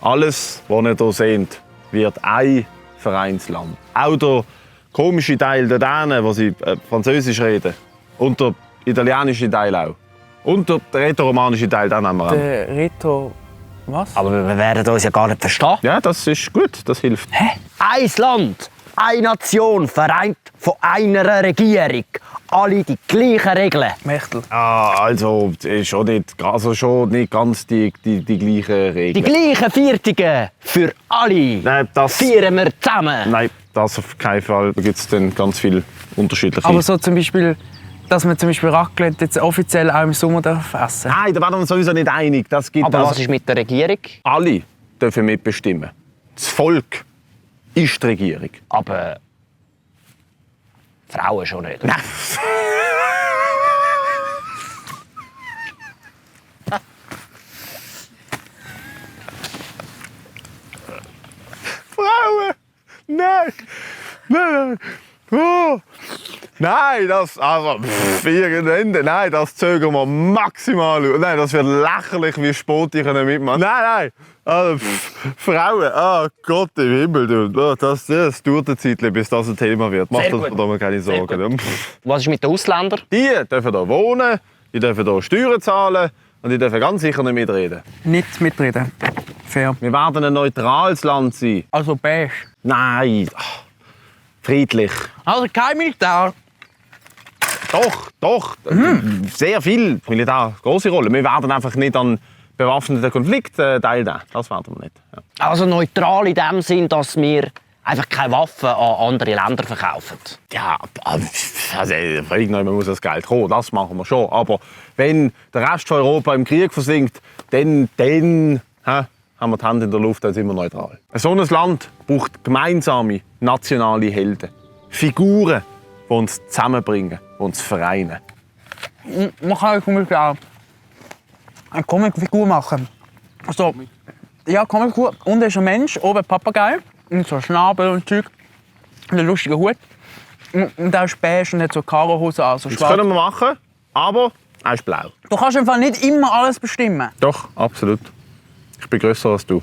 Alles, was ihr hier seht, wird ein Vereinsland. Auch der komische Teil der Dänen, wo sie Französisch reden. Und der italienische Teil auch. Und der rätoromanische Teil, den nehmen wir an. Der Reto... Was? Aber wir werden uns ja gar nicht verstehen. Ja, das ist gut, das hilft. Hä? Ein Land, eine Nation, vereint von einer Regierung. Alle die gleichen Regeln. Mechtel. Also schon nicht ganz die gleichen Regeln. Die gleichen Viertigen für alle. Nein, das... Feiern wir zusammen. Nein, das auf keinen Fall. Da gibt es dann ganz viele unterschiedliche. Aber so zum Beispiel, dass man zum Beispiel Raclette jetzt offiziell auch im Sommer essen darf. Nein, da werden wir uns sowieso nicht einig. Das gibt Aber was ist mit der Regierung? Alle dürfen mitbestimmen. Das Volk ist die Regierung. Aber Frauen schon nicht. Nein. Frauen? Nein! Nein! Oh. Nein, nein, das zögern wir maximal. Nein, das wird lächerlich, wie spät ich mitmachen. Nein. Also, Frauen, Gott im Himmel, du. Das dauert eine Zeit, bis das ein Thema wird. Mach dir da mal keine Sorgen. Was ist mit den Ausländern? Die dürfen hier wohnen, die dürfen hier Steuern zahlen und die dürfen ganz sicher nicht mitreden. Nicht mitreden. Fair. Wir werden ein neutrales Land sein. Also beige. Nein, friedlich. Also kein Militär. Doch. Sehr viel Militär, große Rolle. Wir werden einfach nicht an bewaffneten Konflikten teilnehmen. Das werden wir nicht. Ja. Also neutral in dem Sinn, dass wir einfach keine Waffen an andere Länder verkaufen. Ja, also, irgendwann muss das Geld kommen, das machen wir schon. Aber wenn der Rest von Europa im Krieg versinkt, dann haben wir die Hände in der Luft, dann sind wir neutral. So ein Land braucht gemeinsame nationale Helden. Figuren, die uns zusammenbringen, die uns vereinen. Man kann zum Beispiel auch eine Comicfigur machen. Also, ja, Comicfigur. Unten ist ein Mensch, oben ein Papagei. Und so ein Schnabel und Zeug. Und ein lustiger Hut. Und der ist beige und hat so Karohose an, so Das schwarz. können wir machen, aber er ist blau. Du kannst im Fall nicht immer alles bestimmen. Doch, absolut. Ich bin grösser als du.